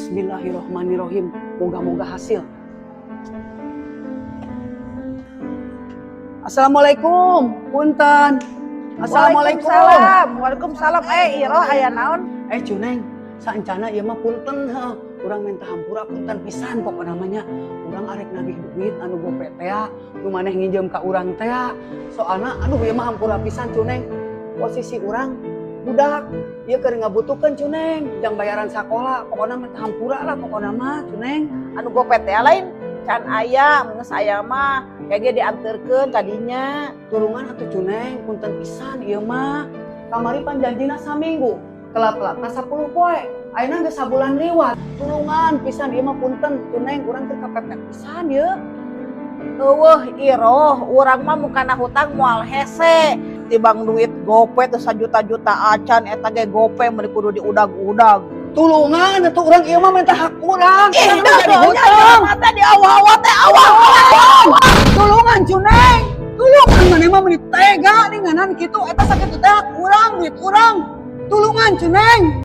Bismillahirrohmanirrohim. Moga-moga hasil. Assalamualaikum, punten. Assalamualaikum. Waalaikumsalam. Waalaikumsalam. Eh, Iroh, aya naon? Eh, Cuneng, saencana ieu mah punten heuh. Urang minta hampura, punten pisan pokokna mah nya. Urang arek nagih duit anu gope teh, nu maneh nginjem ka urang teh. Soalna aduh, ieu mah hampura pisan, Cuneng. Posisi urang budak ieu keur ngabutuhkeun, Cuneng, jang bayaran sakola. Pokokna minta hampura lah pokokna mah, Cuneng. Anu gope teh lain can aya, mun geus aya mah kayaknya dianterkeun kadinya. Tulungan atuh, Cuneng, punten pisan ieu mah. Kamari pan janjina saminggu, telat-telatna 10 poe. Ayeuna geus sabulan liwat. Tulungan pisan ieu mah, punten, Cuneng, urang keur kapepet pisan ieu. Euweuh, Iroh, urang mah mukana hutang moal hese. Tibang duit gope teh sajuta-juta acan, eta ge gope meuni kudu diudag-udag. Tulungan atuh, urang ieu mah minta hak urang. Ih, Urang mah jadi hutang. Mata di awal-awal teh awal. Tulungan, Cuneng. Tulungan, maneh mah meuni tega nih nganan kitu, eta sakitu teh hak urang, duit urang. Tulungan, Cuneng.